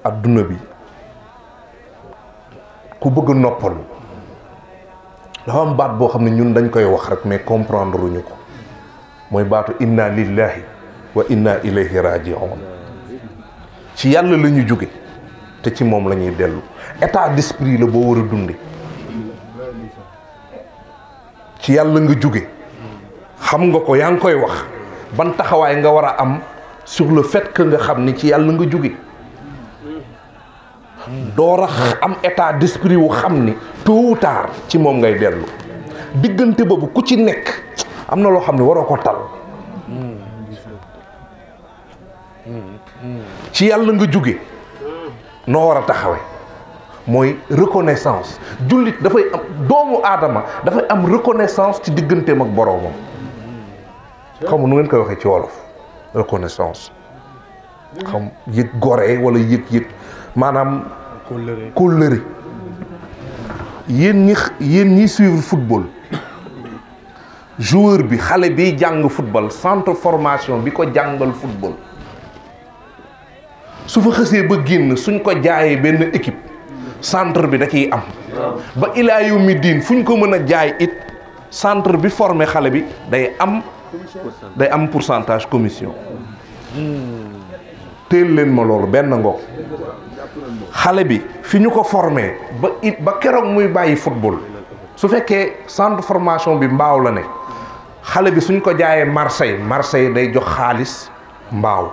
adduna bi ku bëgg noppal dafa am baat boo xam ne ñun dañ koy wax rek mais comprendre uñu ko mooy baatu inna lillahi wa inna ilayhi raji'un. ci yàlla la ñu jóge te ci moom la ñuy dellu. état d'esprit la boo war a dunde ci yàlla nga jóge xam nga ko yaa ngi koy wax ban taxawaay nga war a am sur le fait que nga xam ni ci yàlla nga jóge door a am état d'esprit wu xam ni tôt ou tard ci moom ngay dellu. diggante boobu ku ci nekk am na loo xam ne waroo ko tal. ci yàlla nga jóge noo war a taxawe mooy reconnaissance. jullit dafay am doomu aadama dafay am reconnaissance ci digganteem ak boroomam. xam nu ngeen koy waxee ci wolof reconnaissance. xam yëg gore wala yëg maanaam kóllëre. yéen ñi suivre football joueur bi xale bi jàng football centre formation bi ko jàngal football su fa xësee ba génn suñ ko jaayee benn équipe centre bi da ciy am ba ilaa yawmi diin fu ñu ko mën a jaay it centre bi formé xale bi day am pourcentage commission. teel leen ma loolu benn ngoog. xale bi fi ñu ko formé ba keroog muy bàyyi football su fekkee centre formation bi mbaaw la ne xale bi suñ ko jaayee Marseille day jox xaalis mbaaw.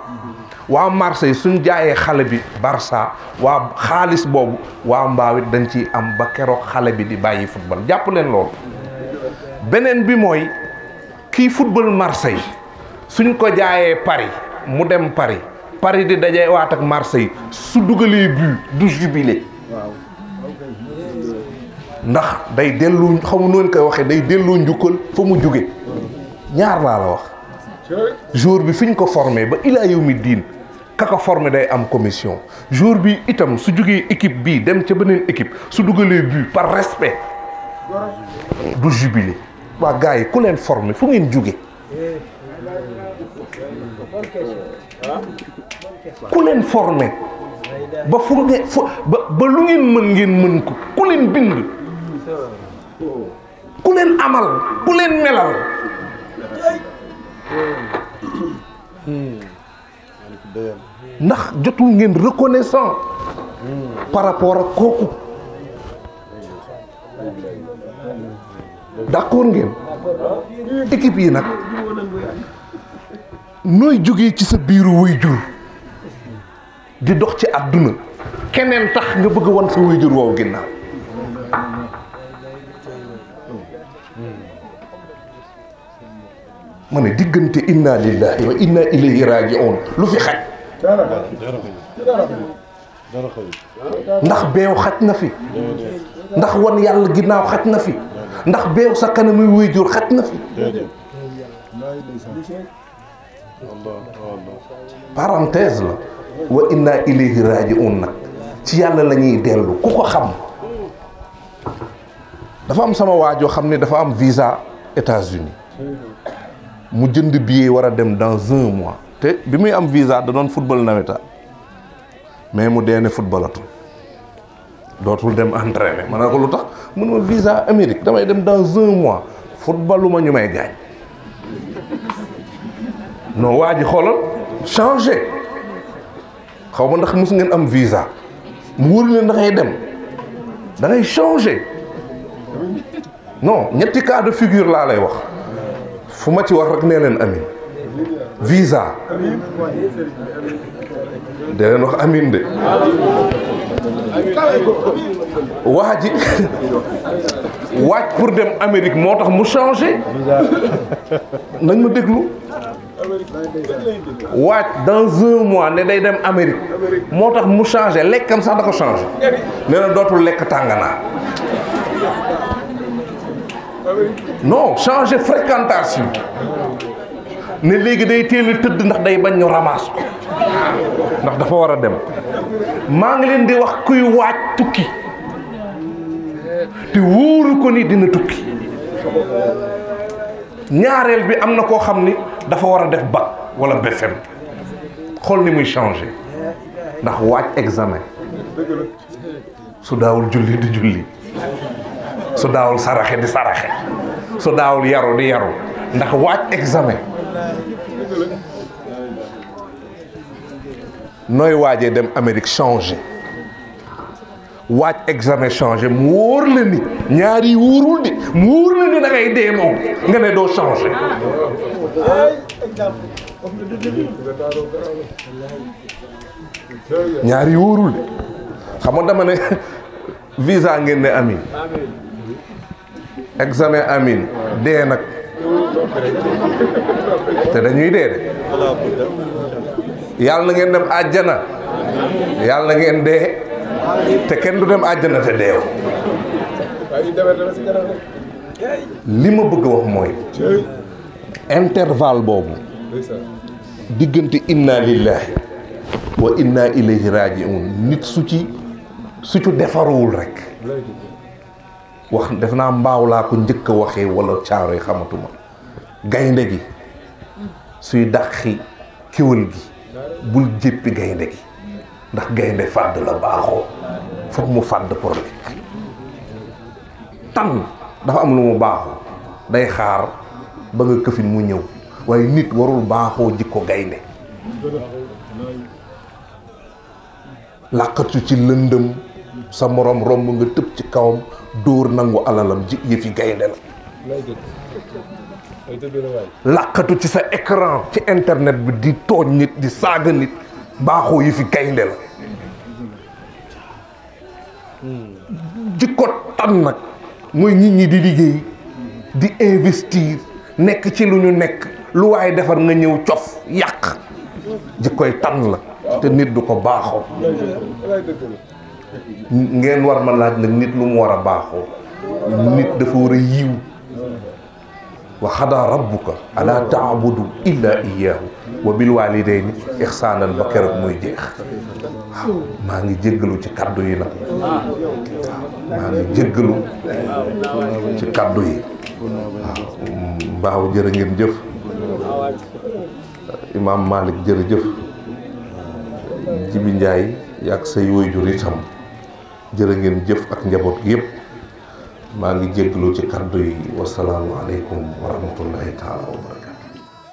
waa Marseille suñ jaayee xale bi Barça waa xaalis boobu waa mbaaw it dañ ciy am ba keroog xale bi di bàyyi football jàpp leen loolu. beneen bi mooy kii football Marseille suñ ko jaayee Paris mu dem Paris di dajee waat ak Marseille su dugalee but du jubilé ndax day dellu xamu noonu koy waxee day delloo njukkal fa mu jóge. ñaar laa la wax jour bi fi ñu ko formé ba ilaa yawmi diin ka ko formé day am commission. jour bi itam su jógee équipe bii dem ca beneen équipe su dugalee but par respect du jubilé. waa gars yi ku leen formé fu ngeen jóge ku leen formé ba fu ngeen ba lu ngeen mën ko ku leen bind ku leen amal ku leen melal ndax jotul ngeen reconnaissant par rapport ak kooku. d'accord ngeen équipe yi nag nooy jógee ci sa biiru waajur di dox ci àdduna keneen tax nga bëgg wan sa waajur woowu ginnaaw. ma ne diggante inna lillahi wa inna ilayhi raji'un lu fi xaj ndax beew xaj na fi ndax wan yàlla ginnaaw xaj na fi ndax beew sa kanamuy waajur xaj na fi. parenthèse la wa inna ilayhi raji'un nag ci yàlla la ñuy dellu ku ko xam. dafa am sama waajoo xam ne dafa am visa États-Unis mu jënd billet war a dem dans 1 mois te bi muy am visa da doon football nawetaan mais mu deene footballatul dootul dem entraîner ma ne ko lu tax mun ma visa Amérique damay dem dans 1 mois footballu ma ñu may gaañ. non waa ji xoolal changé xaw ma ndax mos ngeen am visa mu wóor leen da ngay dem da ngay changé non ñetti cas de figure laa lay wax fu ma ci wax rek nee leen amin visa de leen wax amin de waa ji waaj pour dem Amérique moo tax mu changé nañ ma déglu waaj dans 1 mois ne day dem Amérique moo tax mu changé lekkam sax da ko changé nee na dootul lekk tànganaa non changé fréquentation ne léegi day teel a tëdd ndax day bañ ñu ramasse ko ndax dafa war a dem. maa ngi leen di wax kuy waaj tukki te wóoru ko ni dina tukki. ñaareel bi am na koo xam ni dafa war a def bac wala BFEM xool ni muy changé ndax waaj examen su daawul julli di julli su daawul saraxe di saraxe su daawul yaru di yaru ndax waaj examen. nooy waajee dem Amérique changé waaj examen changé mu wóor la ni ñaari wóorul de mu wóor la ni da ngay dee moom nga ne doo changé. ñaari wóorul de xam nga dama ne visa ngeen ne amin examen amin dee nag te dañuy dee de yàlla na ngeen dem àjjana yàlla na ngeen dee te kenn du dem àjjana te deew. li ma bëgg a wax mooy intervalle boobu diggante inna lillahi wa inna ilayhi raji'un nit su ci defaruwul rek wax def naa mbaaw laa ko njëkk a waxee wala caaro yi xamatuma gaynde gi suy dàqi kéwél gi bul jéppi gaynde gi ndax gaynde fàdd la baaxoo foog mu fàdd pour rek tan dafa am lu mu baaxoo day xaar ba nga këfin mu ñëw waaye nit warul baaxoo jikko gaynde làqatu ci lëndëm sa morom romb nga tëb ci kawam dóor nangu alalam ji yëfi gaynde la làqatu ci sa écran ci internet bi di tooñ nit di saaga nit baaxoo yëfi gaynde la jikko tan nag mooy nit ñi di liggéey di investir nekk ci lu ñu nekk lu waaye defar nga ñëw cof yàq jikkoy tan la te nit du ko baaxoo. ngeen war ma laaj nag nit lu mu war a baaxoo nit dafa war a yiw wa xadaa rabbuka ala taabudu illa iyyahu wa bil walidayni ixsaanan ba keroog muy jeex. maa ngi jéggalu ci kaddu yi nag maa ngi jéggalu ci kaddu yi mbaaw jërë ngeen jëf Imam Malick jërëjëf Jibi Njaay yàgg say waajur itam jërë ngeen jëf ak njaboot gi yëpp maa ngi jéggalu ci kaddu yi wasalaamu aleykum wa rahmatullahi taala wa barakatu